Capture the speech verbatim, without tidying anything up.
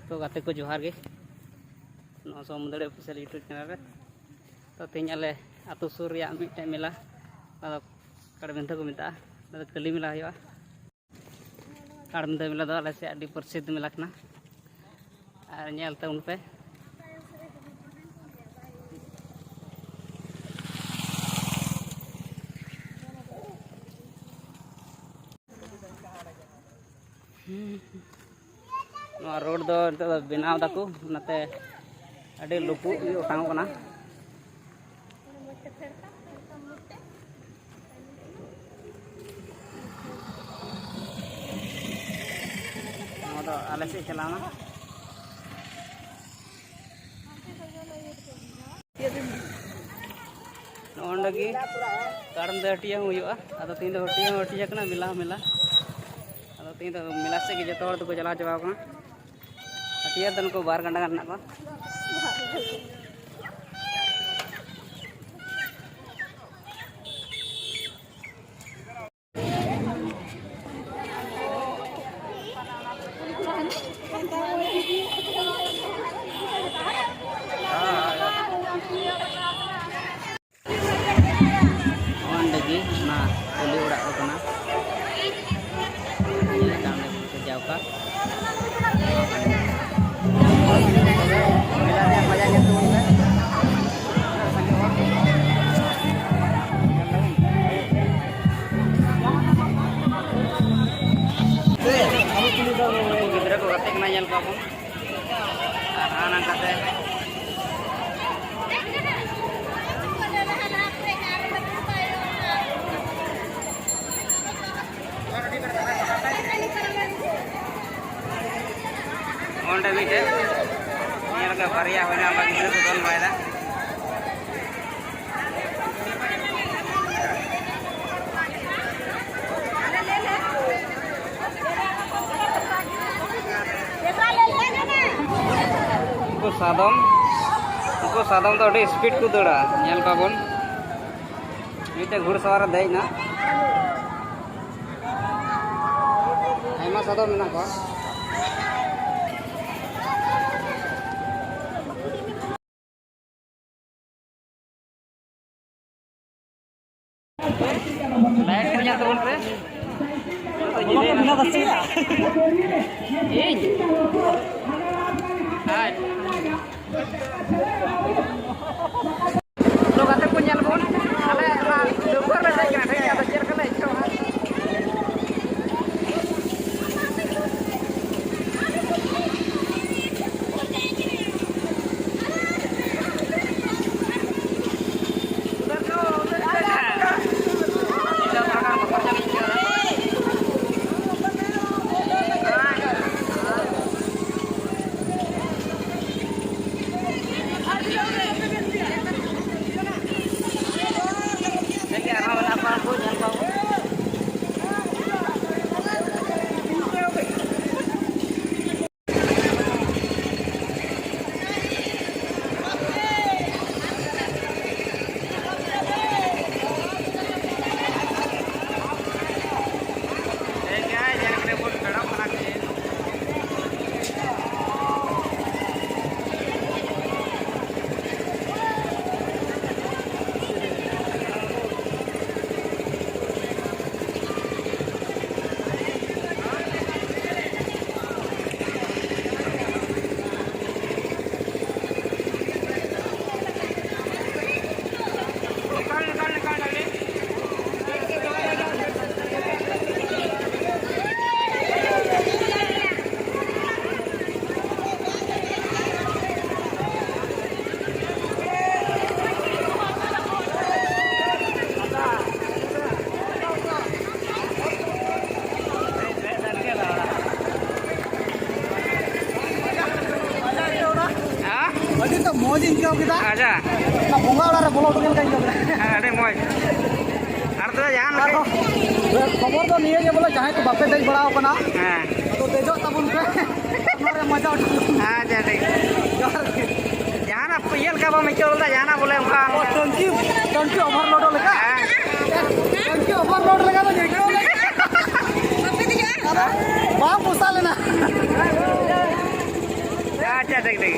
ᱛᱚ ᱜᱟᱛᱮ ᱠᱚ, ᱡᱚᱦᱟᱨ ᱜᱮ᱾ ᱱᱚᱣᱟ ᱥᱚᱢᱩᱫᱚᱲᱤ ᱚᱯᱷᱤᱥᱤᱭᱟᱞ YouTube ᱪᱮᱱᱮᱞ ᱨᱮ᱾ ᱛᱚ ᱛᱮᱦᱮᱧ ᱟᱞᱮ ᱟᱹᱛᱩ ᱥᱩᱨ ᱨᱮᱭᱟᱜ ᱢᱤᱫᱴᱮᱱ ᱢᱮᱞᱟ, ᱚᱱᱟ ᱫᱚ ᱠᱟᱲᱢᱤᱱᱫᱷᱟ ᱠᱚ ᱢᱮᱛᱟᱜᱼᱟ, ᱚᱱᱟ ᱫᱚ ᱠᱟᱹᱞᱤ ᱢᱮᱞᱟ ᱦᱩᱭᱩᱜᱼᱟ᱾ ᱠᱟᱲᱢᱤᱱᱫᱷᱟ ᱢᱮᱞᱟ ᱫᱚ ᱟᱞᱮ ᱥᱮᱫ ᱟᱹᱰᱤ ᱯᱨᱚᱥᱤᱫᱷ ᱢᱮᱞᱟ ᱠᱟᱱᱟ, ᱟᱨ ᱧᱮᱞ ᱛᱟᱵᱚᱱ ᱯᱮ᱾ ᱱᱚᱣᱟ ᱨᱳᱰ ᱫᱚ ᱱᱤᱛᱚᱜ ᱫᱚ ᱵᱮᱱᱟᱣ ᱫᱟᱠᱚ, ᱚᱱᱟᱛᱮ ᱟᱹᱰᱤ ᱞᱩᱯᱩᱜ ᱜᱮ ᱚᱴᱟᱝᱚᱜ ᱠᱟᱱᱟ᱾ ᱱᱚᱣᱟ ᱫᱚ ᱟᱞᱮ ᱥᱮᱫ ᱪᱟᱞᱟᱣᱱᱟ᱾ ᱱᱚᱜᱼᱚ ᱱᱚᱰᱮ ᱜᱮ ᱠᱟᱲᱢᱤᱫᱷᱟ ᱦᱟᱹᱴᱤᱭᱟᱹ ᱦᱚᱸ ᱦᱩᱭᱩᱜᱼᱟ᱾ ᱟᱫᱚ ᱛᱮᱦᱮᱧ ᱫᱚ ᱦᱟᱹᱴᱤᱭᱟᱹ ᱦᱚᱸ ᱦᱟᱹᱴᱤᱭᱟᱹ ᱠᱟᱱᱟ, ᱢᱮᱞᱟ ᱦᱚᱸ ᱢᱮᱞᱟ᱾ ᱟᱫᱚ ᱛᱮᱦᱮᱧ ᱫᱚ ᱢᱮᱞᱟ ᱥᱮᱫ ᱜᱮ ᱡᱚᱛᱚ ᱦᱚᱲ ᱫᱚᱠᱚ ᱪᱟᱞᱟᱣ ᱪᱟᱵᱟᱣ ᱠᱟᱱᱟ᱾ ᱦᱟᱹᱴᱤᱭᱟᱹ ᱫᱚ ᱱᱩᱠᱩ ᱵᱟᱨ ᱜᱟᱱᱰᱟ ᱜᱟᱱ ᱢᱮᱱᱟᱜ ᱠᱚᱣᱟ᱾ ᱚᱸᱰᱮ ᱜᱮ ᱚᱱᱟ ᱠᱩᱞᱦᱤ ᱚᱲᱟᱜ ᱠᱚ ᱠᱟᱱᱟ᱾ ᱧᱮᱞ ᱞᱮᱠᱟ ᱚᱸᱰᱮ ᱜᱮ ᱠᱚ ᱥᱟᱡᱟᱣ ᱠᱟᱜ᱾ ᱢᱮᱞᱟ ᱨᱮᱭᱟᱜ ᱢᱟᱡᱟ ᱧᱮᱞ ᱛᱟᱵᱚᱱ ᱯᱮ᱾ ᱩᱱᱠᱩ ᱜᱤᱫᱽᱨᱟᱹ ᱠᱚ ᱜᱟᱛᱮᱜ ᱠᱟᱱᱟ, ᱧᱮᱞ ᱠᱚᱣᱟ ᱵᱚᱱ᱾ ᱟᱨ ᱦᱟᱱᱟ ᱱᱟᱝᱠᱟᱛᱮ ᱚᱸᱰᱮ ᱢᱤᱫᱴᱮᱡ ᱧᱮᱞ ᱠᱟᱜ ᱵᱟᱨᱭᱟ ᱦᱩᱭᱱᱟ, ᱚᱱᱟ ᱜᱤᱫᱽᱨᱟᱹ ᱠᱚ ᱫᱚᱱ ᱵᱟᱲᱟᱭᱮᱫᱟ᱾ ᱩᱱᱠᱩ ᱥᱟᱫᱚᱢ, ᱩᱱᱠᱩ ᱥᱟᱫᱚᱢ ᱫᱚ ᱟᱹᱰᱤ ᱥᱯᱤᱰ ᱠᱚ ᱫᱟᱹᱲᱟ, ᱧᱮᱞ ᱠᱚᱣᱟ ᱵᱚᱱ᱾ ᱢᱤᱫᱴᱮᱱ ᱜᱷᱩᱲᱥᱟᱣᱟᱨ ᱨᱮ ᱫᱮᱡ ᱮᱱᱟ᱾ ᱟᱭᱢᱟ ᱥᱟᱫᱚᱢ ᱢᱮᱱᱟᱜ ᱠᱚᱣᱟ᱾ ᱞᱟᱭᱤᱴ ᱠᱚ ᱧᱮᱞ ᱛᱟᱵᱚᱱ ᱯᱮ᱾ ᱤᱧ? ᱦᱳᱭ᱾ ᱛᱚ ᱜᱟᱛᱮ ᱠᱚ ᱧᱮᱞ ᱵᱚᱱ, ᱟᱞᱮ ᱚᱱᱟ ᱰᱟᱹᱵᱽᱨᱟᱹ ᱨᱮ ᱫᱮᱡ ᱠᱟᱱᱟ, ᱴᱷᱤᱠ ᱜᱮᱭᱟ, ᱟᱫᱚ ᱪᱮᱫ ᱞᱮᱠᱟ ᱞᱮ ᱟᱹᱭᱠᱟᱹᱣᱟ? ᱦᱮᱸ? ᱟᱹᱰᱤ ᱛᱚ ᱢᱚᱡᱽ ᱤᱧ ᱟᱹᱭᱠᱟᱹᱣ ᱠᱮᱫᱟ᱾ ᱟᱪᱪᱷᱟ᱾ ᱚᱱᱟ ᱵᱚᱸᱜᱟ ᱚᱲᱟᱜ ᱨᱮ ᱵᱚᱞᱚ ᱩᱰᱩᱠ ᱞᱮᱠᱟ ᱟᱹᱭᱠᱟᱹᱣ ᱠᱮᱫᱟ᱾ ᱦᱮᱸ, ᱟᱹᱰᱤ ᱢᱚᱡᱽ᱾ ᱟᱨ ᱛᱚᱵᱮ ᱡᱟᱦᱟᱱ ᱟᱨᱦᱚᱸ ᱠᱷᱚᱵᱚᱨ ᱫᱚ ᱱᱤᱭᱟᱹ ᱜᱮ ᱵᱚᱞᱮ, ᱡᱟᱦᱟᱸᱭ ᱠᱚ ᱵᱟᱯᱮ ᱫᱮᱡ ᱵᱟᱲᱟ ᱟᱠᱟᱱᱟ, ᱦᱮᱸ᱾ ᱟᱫᱚ ᱫᱮᱡᱚᱜ ᱛᱟᱵᱚᱱ ᱯᱮ᱾ ᱱᱚᱰᱮ ᱢᱚᱡᱟ ᱩᱴᱷᱟᱹᱣ᱾ ᱟᱪᱪᱷᱟ, ᱴᱷᱤᱠ᱾ ᱡᱚᱦᱟᱨ ᱜᱮ᱾ ᱡᱟᱦᱟᱱᱟᱜ ᱤᱭᱟᱹ ᱞᱮᱠᱟ ᱵᱟᱢ ᱟᱹᱭᱠᱟᱹᱣ ᱞᱮᱫᱟ, ᱡᱟᱦᱟᱱᱟᱜ ᱵᱚᱞᱮ ᱚᱱᱠᱟ? ᱚ, ᱴᱟᱝᱠᱤ, ᱴᱟᱝᱠᱤ overload ᱞᱮᱠᱟ? ᱦᱮᱸ᱾ ᱴᱟᱝᱠᱤ overload ᱞᱮᱠᱟ ᱫᱚᱧ ᱟᱹᱭᱠᱟᱹᱣ ᱞᱮᱫᱟ᱾ ᱵᱟᱝ ᱯᱚᱥᱟᱜ ᱞᱮᱱᱟ᱾ ᱟᱪᱪᱷᱟ, ᱴᱷᱤᱠ, ᱴᱷᱤᱠ᱾